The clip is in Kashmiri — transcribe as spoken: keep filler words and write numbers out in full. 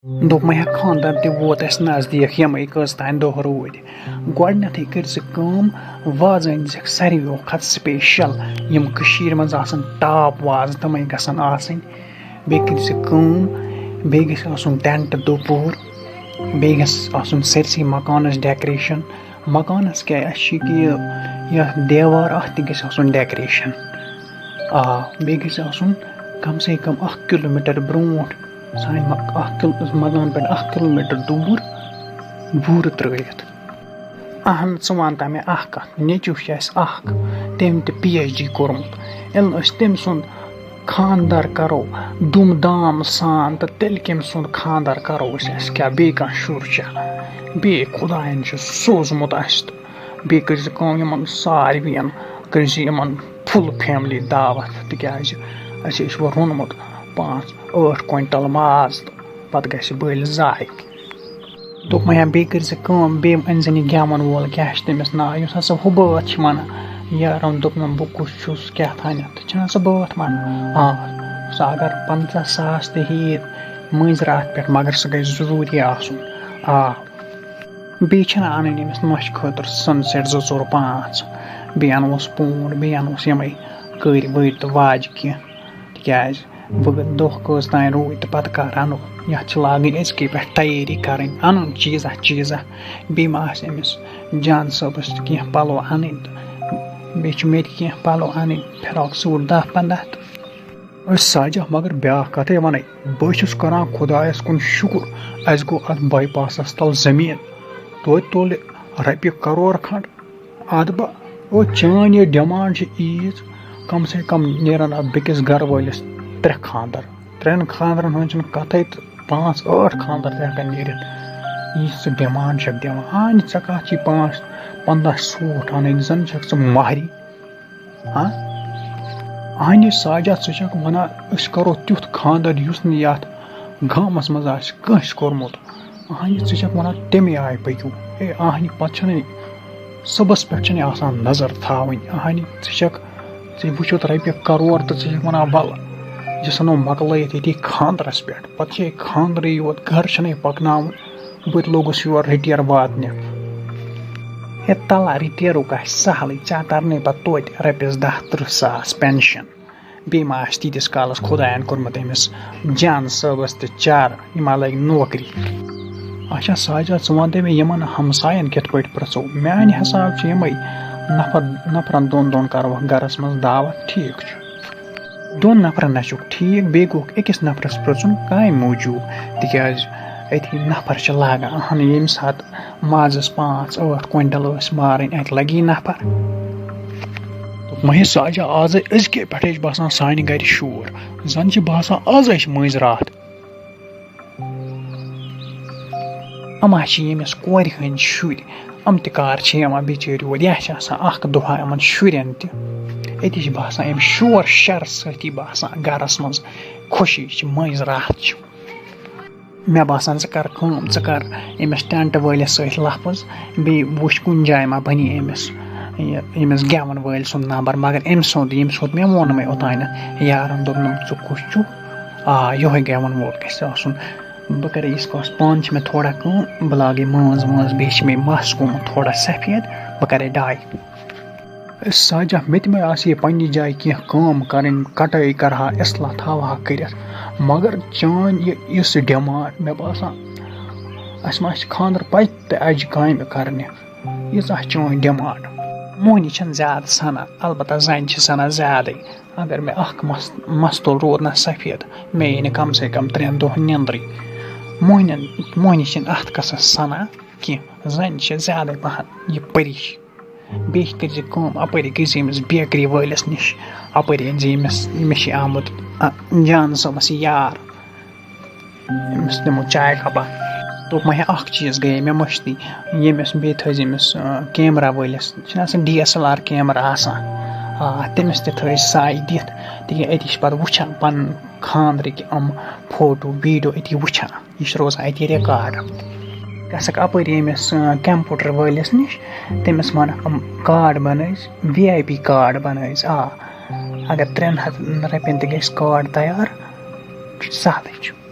دوٚپمَے ہا، خانٛدر تہِ ووت اَسہِ نزدیٖک، یِمَے کٔژ تام دۄہ روٗدۍ۔ گۄڈٕنٮ۪تھٕے کٔرۍ زِ کٲم، وازٕ أنۍ زِکھ ساروِیو کھۄتہٕ سٕپیشَل، یِم کٔشیٖرِ منٛز آسَن ٹاپ وازٕ، تِمَے گژھن آسٕنۍ۔ بیٚیہِ کٔرۍ زِ کٲم، بیٚیہِ گژھِ آسُن ٹٮ۪نٛٹ دُپوٗر، بیٚیہِ گژھِ آسُن سٲرسٕے مکانَس ڈٮ۪کریشَن۔ مکانَس کیٛاہ، اَسہِ چھِ یہِ کہِ یہِ، یَتھ دیوار اَتھ تہِ گژھِ آسُن ڈٮ۪کریشَن۔ آ، بیٚیہِ گژھِ آسُن کَم سے کَم اَکھ کِلوٗ میٖٹَر برونٛٹھ سانہِ مک-، اَکھ کِلوٗ، مکان پٮ۪ٹھ اَکھ کِلوٗ میٖٹَر دوٗر بوٗرٕ ترٛٲیِتھ۔ اہن، ژٕ وَن تہٕ مےٚ اَکھ کَتھ، نیٚچوٗ چھُ اَسہِ اَکھ، تٔمۍ تہِ پی ایچ ڈی کوٚرمُت۔ ییٚلہِ أسۍ تٔمۍ سُنٛد خانٛدر کَرو دُم دام سان، تہٕ تیٚلہِ کٔمۍ سُنٛد خانٛدر کَرو أسۍ؟ اَسہِ کیٛاہ بیٚیہِ کانٛہہ شُر چھا؟ بیٚیہِ خۄدایَن چھُ سوٗزمُت اَسہِ، تہٕ بیٚیہِ کٔرۍ زِ کٲم، یِمَن ساروِیَن کٔرۍ زِ یِمَن فُل فیملی دعوت، تِکیٛازِ اَسہِ چھُ وۄنۍ روٚنمُت پانٛژھ ٲٹھ کویِنٹَل ماز، تہٕ پَتہٕ گژھِ بٔلۍ ضایع۔ دوٚپمَے ہا، بیٚیہِ کٔرۍ زِ کٲم، بیٚیہِ أنۍ زِ یہِ گٮ۪وَن وول، کیٛاہ چھِ تٔمِس ناو، یُس ہسا ہُہ بٲتھ چھِ وَنان، یارَن دوٚپنَم بہٕ کُس چھُس، کیٛاہ تھانٮ۪تھ، تہٕ چھِنہ سُہ بٲتھ وَنان؟ آ، سُہ اگر پنٛژاہ ساس تہِ ہیٚیہِ مٔنٛزۍ راتھ پٮ۪ٹھ، مگر سُہ گژھِ ضروٗری آسُن۔ آ، بیٚیہِ چھِنہ اَنٕنۍ أمِس نۄشہِ خٲطرٕ سَن سٮ۪ٹ زٕ ژور پانٛژھ، بیٚیہِ اَنوس پونٛڈ، بیٚیہِ اَنوس یِمَے کٔرۍ ؤرۍ تہٕ واجہِ کینٛہہ، تِکیٛازِ وۄنۍ گٔے دۄہ کٔژ تام روٗدۍ، تہٕ پَتہٕ کَر اَنو؟ یَتھ چھِ لاگٕنۍ أزکہِ پٮ۪ٹھ تیٲری کَرٕنۍ، اَنُن چیٖزا چیٖزا۔ بیٚیہِ ما آسہِ أمِس جان صٲبَس تہِ کینٛہہ پَلو اَنٕنۍ، تہٕ بیٚیہِ چھِ مےٚ تہِ کینٛہہ پَلو اَنٕنۍ، فِراک سوٗٹ دَہ پنٛداہ تہٕ۔ أسۍ ساجہ، مگر بیٛاکھ کَتھٕے وَنَے، بہٕ چھُس کَران خۄدایَس کُن شُکُر، اَسہِ گوٚو اَتھ باے پاسَس تَل زٔمیٖن، توتہِ تُلہِ رۄپیہِ کَرور کھنٛڈ۔ اَدٕ بہٕ، او، چٲنۍ یہِ ڈِمانٛڈ چھِ عیٖژ، کَم سے کَم نیرَن اَتھ بیٚکِس گَرٕ وٲلِس ترٛےٚ خانٛدر۔ ترٛٮ۪ن خانٛدرَن ہٕنٛز چھِنہٕ کَتھٕے، تہٕ پانٛژھ ٲٹھ خانٛدر تہِ ہٮ۪کَن نیٖرِتھ۔ یہِ ژٕ ڈِمانٛڈ چھَکھ دِوان، اَہنہِ، ژےٚ کَتھ چھی پانٛژھ پنٛداہ سوٗٹ اَنٕنۍ، زَن چھَکھ ژٕ مَہری۔ ہاں؟ اَہنہِ ساجہ، ژٕ چھَکھ وَنان أسۍ کَرو تیُتھ خانٛدر یُس نہٕ یَتھ گامَس منٛز آسہِ کٲنٛسہِ کوٚرمُت۔ اَہنہِ، ژٕ چھَکھ وَنان تَمے آیہِ پٔکِو۔ ہے اَہنہِ، پَتہٕ چھَنہٕ صُبحَس پٮ۪ٹھ چھَنہٕ آسان نظر تھاوٕنۍ۔ اَہنہِ، ژٕ چھَکھ، ژٕ وٕچھُتھ رۄپیہِ کَرور تہٕ ژٕ چھَکھ وَنان وَلہٕ، یہِ ژھٕنو مۄکلٲیِتھ ییٚتی خانٛدرَس پٮ۪ٹھ۔ پَتہٕ چھے خانٛدرٕے یوت، گَرٕ چھَنَے پَکناوُن۔ بہٕ تہِ لوٚگُس یور رِٹیر واتنہِ۔ ہے تَلہ، رِٹیرُک آسہِ سہلٕے، ژےٚ تَرنَے پَتہٕ توتہِ رۄپیَس دَہ تٕرٛہ ساس پٮ۪نشَن۔ بیٚیہِ ما آسہِ تیٖتِس کالَس خۄدایَن کوٚرمُت أمِس جان صٲبَس تہِ چارٕ، یہِ ما لَگہِ نوکری۔ اچھا ساجہ، ژٕ وَن تہٕ مےٚ، یِمَن ہمسایَن کِتھ پٲٹھۍ پرٛژھو؟ میٛانہِ حساب چھِ یِمَے نفر، نفرَن دۄن دۄن کَروکھ گَرَس منٛز دعوت، ٹھیٖک چھُ۔ دۄن نفرَن نہ چھُکھ ٹھیٖک، بیٚیہِ گوٚکھ أکِس نفرَس پرٛژھُن کامہِ موٗجوٗب، تِکیٛازِ أتھی نفر چھِ لاگان۔ اَہَن، ییٚمہِ ساتہٕ مازَس پانٛژھ ٲٹھ کویِنٹَل ٲسۍ مارٕنۍ، اَتہِ لَگی نفر۔ دوٚپمَے ساجہ، آزَے أزکے پٮ۪ٹھَے چھِ باسان سانہِ گَرِ شور، زَن چھِ باسان آزَے چھِ مٔنٛزۍ راتھ۔ یِم ہا چھِ ییٚمِس کورِ ہٕنٛدۍ شُرۍ، یِم تہِ کار چھِ یِوان بِچٲرۍ یور، یا چھِ آسان اَکھ دۄہا یِمَن شُرٮ۪ن تہِ۔ أتی چھِ باسان یِم شور شَر سۭتی باسان گَرَس منٛز خوشی چھِ، مٔنٛزۍ راتھ چھِ۔ مےٚ باسان، ژٕ کَر کٲم، ژٕ کَر أمِس ٹٮ۪نٛٹ وٲلِس سۭتۍ لفظ، بیٚیہِ وٕچھ کُنہِ جایہِ ما بَنی أمِس یہِ، ییٚمِس گٮ۪وَن وٲلۍ سُنٛد نمبر، مگر أمۍ سُنٛد، ییٚمۍ سُنٛد مےٚ ووٚنمَے اوٚتانٮ۪تھ، یارَن دوٚپنَم، ژٕ کُس چھُکھ؟ آ، یِہوٚے گٮ۪وَن وول گژھِ آسُن۔ بہٕ کَرٕ یِتھ کٔنۍ، پانہٕ چھِ مےٚ تھوڑا کٲم، بہٕ لاگَے مٲنٛز وٲنٛز، بیٚیہِ چھِ مےٚ مَس گوٚمُت تھوڑا سفید، بہٕ کَرَے ڈاے۔ ساجہ، مےٚ تہِ مَے آسہِ ہے پنٛنہِ جایہِ کینٛہہ کٲم کَرٕنۍ، کَٹٲے کَرٕ ہا، اصلاح تھاوٕ ہا کٔرِتھ، مگر چٲنۍ یہِ، یُس یہِ ڈِمانٛڈ، مےٚ باسان، اَسہِ ما آسہِ خانٛدر پَتہٕ تہِ اَجہِ کامہِ کَرنہِ۔ ییٖژاہ چٲنۍ ڈِمانٛڈ۔ موٚہنی چھَنہٕ زیادٕ سَنان، البتہ زَنہِ چھِ سَنان زیادَے۔ اگر مےٚ اَکھ مَس-، مَستُل روٗد نہ سفید، مےٚ یی نہٕ کم سے کم ترٛٮ۪ن دۄہَن نیٚنٛدرٕے۔ موٚہنٮ۪ن، موٚہنی چھِنہٕ اَتھ قٕصَس سَنان کینٛہہ۔ زَنہِ چھِ زیادَے پَہَن یہِ پٔریش۔ بیٚیہِ کٔرۍ زِ کٲم، اَپٲری گٔے زِ أمِس بیکری وٲلِس نِش، اَپٲری أنۍ زِ أمِس، مےٚ چھِ آمُت، آ، جان صٲبَس یار۔ أمِس دِمو چاے کَپا۔ دوٚپمَے اَکھ چیٖز گٔیے مےٚ مٔشتٕے، ییٚمِس بیٚیہِ تھٲیزِ أمِس، آ، کیمرہ وٲلِس، چھِنہ آسان D S L R camera آسان، آ، تٔمِس تہِ تھٲیزِ سَے دِتھ، تِکیٛازِ أتی چھِ پَتہٕ وٕچھان پَنُن خانٛدرٕکۍ یِم فوٹو ویٖڈیو أتی وٕچھان، یہِ چھِ روزان أتی ریکارڈ۔ گژھکھ اَپٲرۍ ییٚمِس، آ، کمپیوٗٹر وٲلِس نِش، تٔمِس وَنکھ یِم کارڈ بَنٲیزِ، وی آی پی کارڈ بَنٲیزِ، آ، اگر ترٛٮ۪ن ہَتَن رۄپیَن تہِ گژھِ کارڈ تیار، سہلٕے چھُ۔